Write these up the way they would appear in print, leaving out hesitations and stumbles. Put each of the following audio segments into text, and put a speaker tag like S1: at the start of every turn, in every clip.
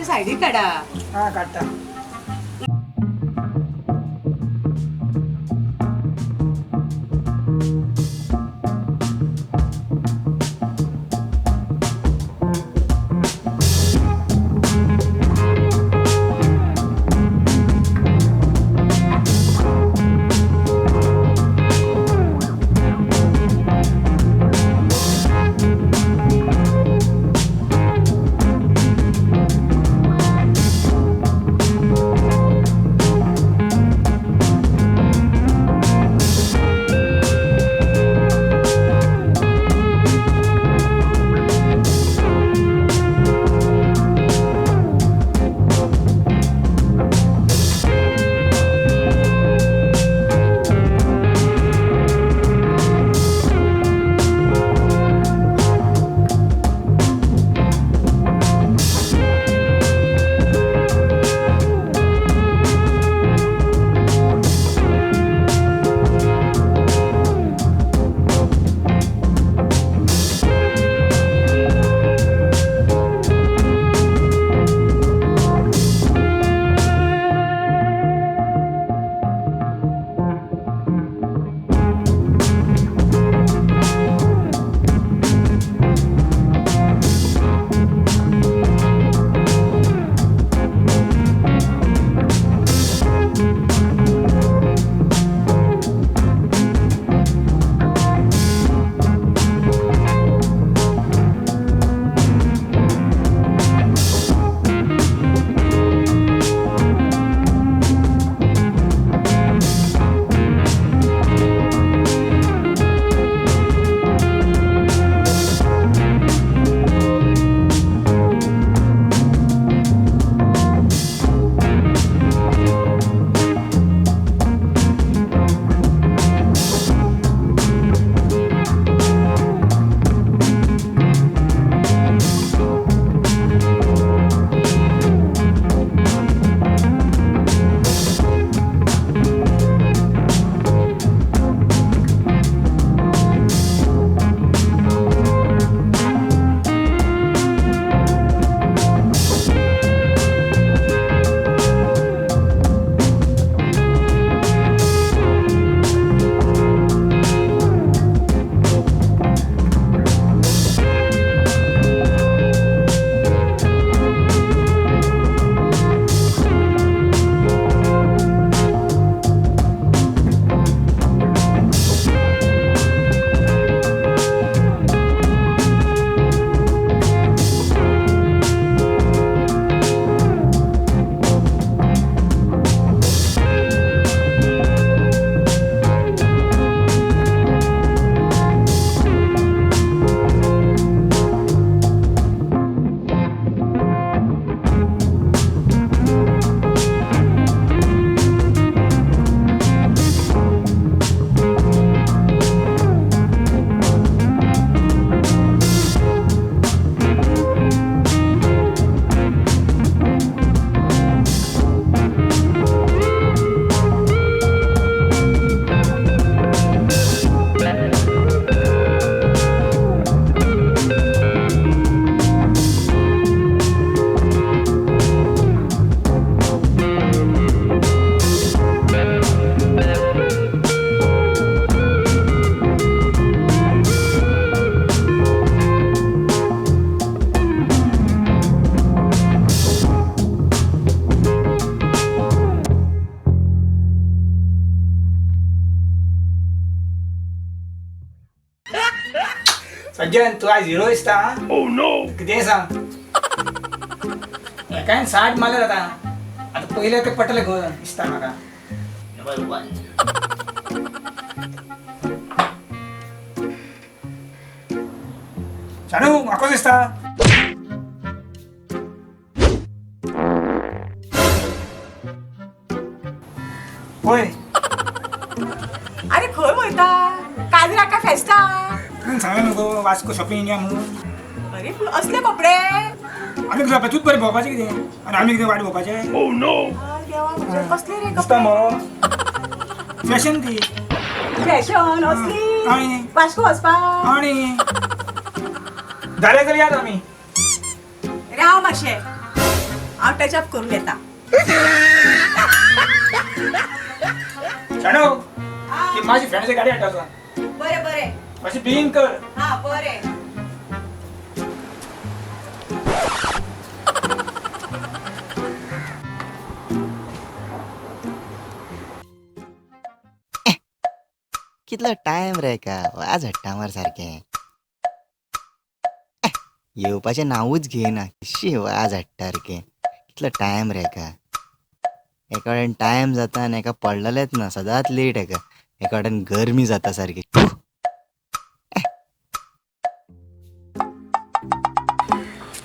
S1: सायडीक काडा.
S2: हा काडटा. सज्जन तू आज हिरो दिसता. कितें सांग काय 60 मारले आता. आता पयले ते पटले गो दिसता म्हाका.
S3: नंबर 1.
S2: शाणू म्हाका दिसता. पळय.
S1: अरे खंय वयता? काजराका फेस्ता.
S2: तुवें सांगलें न्हू गो वास्को शॉपिंग या म्हणून.
S1: अरे पूण असले कपडे.
S2: आमी कितें तूंच बरें भोंवपाचें कितें आनी आमी कितें वाट भोंवपाचें.
S1: देवा म्हज्या कसले रे
S2: दिसता
S1: कपडे?
S2: मरो फॅशन ती.
S1: फॅशन असली
S2: आनी
S1: वास्को वचपाक.
S2: आनी जाल्यार जाल्यार याद आमी
S1: राव मातशें, हांव टचअप करून येता.
S2: शाणो, ती माझी फ्रेंडाची गाडी हाडटा.
S1: बरें बरें.
S2: मातशी बेगीन कर.
S1: हा बरें.
S3: कितलो टायम रे का वाज हाडटा मरे सारकें. येवपाचें नांवूच घेयना, शी वाज हाडटा सारकें. कितलो टायम रे का, एका कडेन टायम जाता आनी एका पडलेलेंच ना, सदांच लेट एका. एका कडेन गरमी जाता सारकी.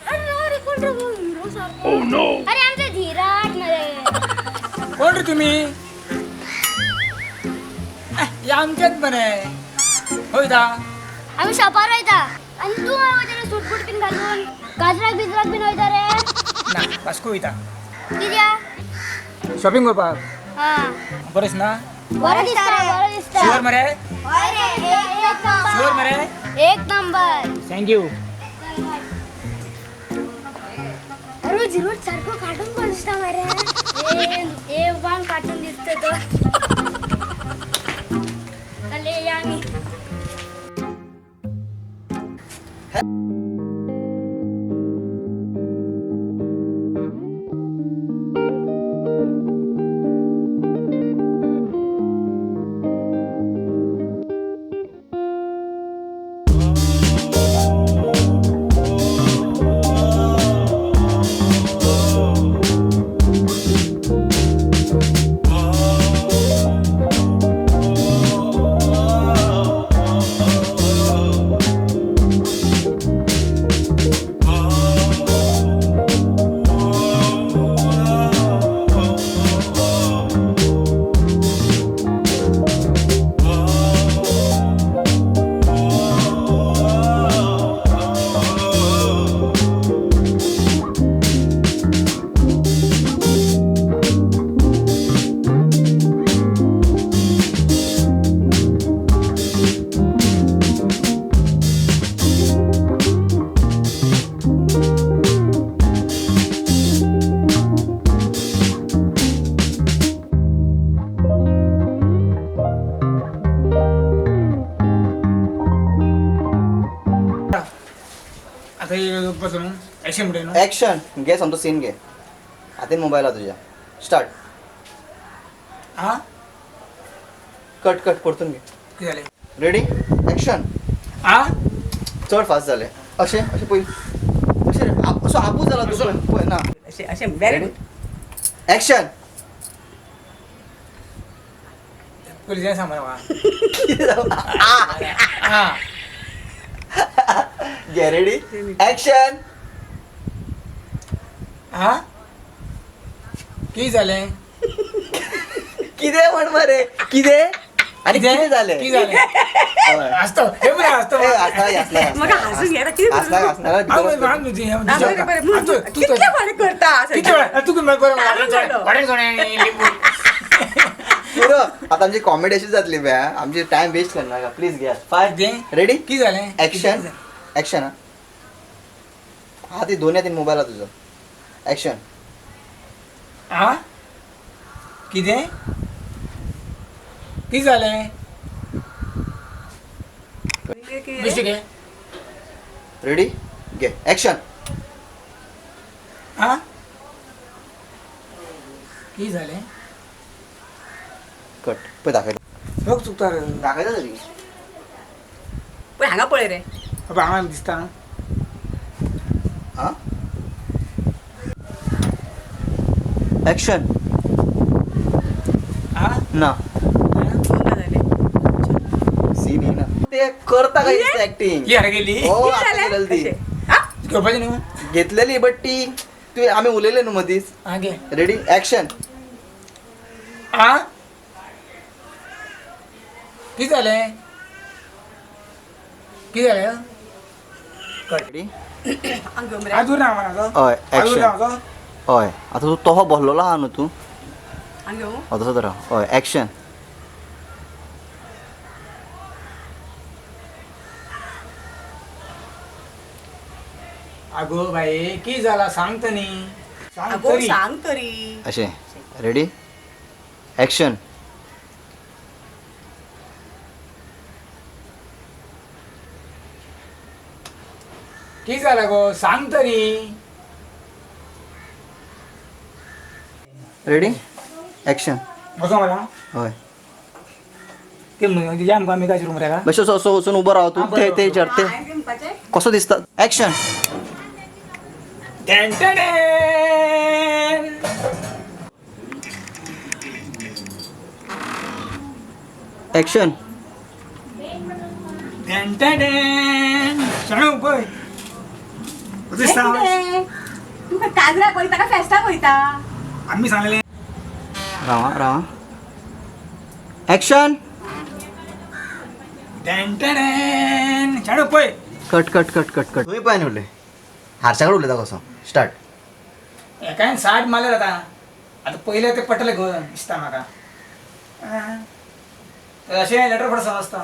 S4: अरे कोण रे हिरो सारखो? अरे आमचा धीराज मरे.
S2: कोण रे तुम्ही? या आमच्यात बरे होय दा.
S4: आम्ही शॉपार वयता आणि तू वयता सूट बूट बिन घालून गाजराक बिजराक बिन वयता रे.
S2: ना वास्को वयता.
S4: कित्या?
S2: शॉपिंग करपाक.
S4: हा
S2: बरेच ना?
S4: बरं दिसता, बरं दिसता.
S2: शुअर मरे?
S4: हय रे, एक नंबर.
S2: शुअर मरे?
S4: एक नंबर.
S2: Thank you.
S4: अरे झिरो सारखं कार्टून पण दिसता मरे. ए वन कार्टून दिसतो तो. चल या आम्ही.
S2: आता बसून ऍक्शन म्हणते ना.
S3: ॲक्शन घे, समजो सीन घे. हातीन मोबायल हा तुझ्या. स्टार्ट.
S2: हा
S3: कट कट परतून घे.
S2: किती झाले?
S3: Ready action.
S2: हा
S3: चड फास्ट जालें. अशें अशें पळय अशें रे, असो आबू जाला तुजो पळय ना.
S1: अशें अशें व्हेरी गुड.
S3: ॲक्शन.
S2: पोलिसांनी सांग मला.
S3: कितें जालां?
S2: हा
S3: घे रेडी ॲक्शन.
S2: हा किती झाले?
S3: कितें म्हण मरे कितें आनी कितें जालें?
S2: किती झाले?
S3: हय.
S2: असतो हे बरं असतो.
S3: ए, हासना, हासना, हासना.
S1: म्हाका हासून येता कितें
S3: हासना, हासना,
S2: हांव हांव तुझी
S1: हा, बरें बरें. म्हण,
S2: तू तू
S1: कितले बरें करता.
S2: किती वेळा तू बरं
S1: झालो.
S2: वाटेल सोने लिंबू.
S3: पुरो आता आमची कॉमेडी अशी जातली बे हा. आमची टायम वेस्ट करनाका प्लीज घ्या. फाय
S2: कितें?
S3: रेडी
S2: किती झाले?
S3: ॲक्शन. ॲक्शन. हा ती दोन्ही हातीन मोबायल हा तुजो. ॲक्शन.
S2: हा कितें किती झाले? बेश्टे घे.
S3: रेडी घे ॲक्शन.
S2: हा किती झाले?
S3: कट पळय दाखयता.
S2: बघ चुकता रे.
S3: दाखयता तरी.
S1: पळय हांगा पळय रे.
S2: बाबा हांगा दिसता न्हू.
S3: हा ॲक्शन.
S2: हा
S3: ना
S1: दोनदा जालें.
S3: सीन येना ते करता काय दिसता ऍक्टिंग.
S2: ही हार गेली.
S3: हो
S1: कितें
S3: आता
S1: जालें?
S3: केलेली ती.
S1: अशें. हा?
S2: घेवपाची न्हू.
S3: घेतलेली बट ती तुवें आमी उलयले न्हू मदींच.
S2: हा घे.
S3: Ready action.
S2: हा किती झाले? किती झाले? कट.
S3: रेडी
S1: हांगा घेवन रे.
S2: आजूर ना म्हाजो.
S3: हय
S2: आजूर ना
S3: ॲक्शन.
S2: म्हाजो.
S3: हय आतां तूं तोहो बसलेलो आहा न्हू तूं.
S1: हांगा घेवं?
S3: हय तसो तर हय ॲक्शन.
S2: अगो बाई की जाला सांगता न्ही. सांग
S1: आगो
S2: तरी.
S1: सांग तरी.
S3: अशें, रेडी, ॲक्शन.
S2: की झालं गो, सांग तरी.
S3: Ready, action.
S2: बसो मला.
S3: हय.
S2: ते या आमकां मेकाचे रूम रे का.
S3: बेश्टो असो वचून उबो राव तूं.
S2: हा, बरोबर.
S3: ते ते विचार ते
S1: हांवें म्हणपाचें.
S3: कसो दिसता. Action.
S2: Ten.
S3: Action.
S2: Ten. Shanu पळय कसो दिसता.
S1: हे कितें? तुका काजराक वयता काय फेस्ताक वयता?
S2: आम्ही सांगलेले.
S3: राव आं, राव आं. ॲक्शन.
S2: टेन. शाणू पळय.
S3: Cut cut cut cut cut. तुम्ही पळय उलय, हारशा कडेन उलयता कसो. स्टार्ट.
S2: एकान 60 मारल्यार जाता. आतां पयलें ते पडटलें गो दिसता म्हाका. आं. तर अशें लेटर फट समजता.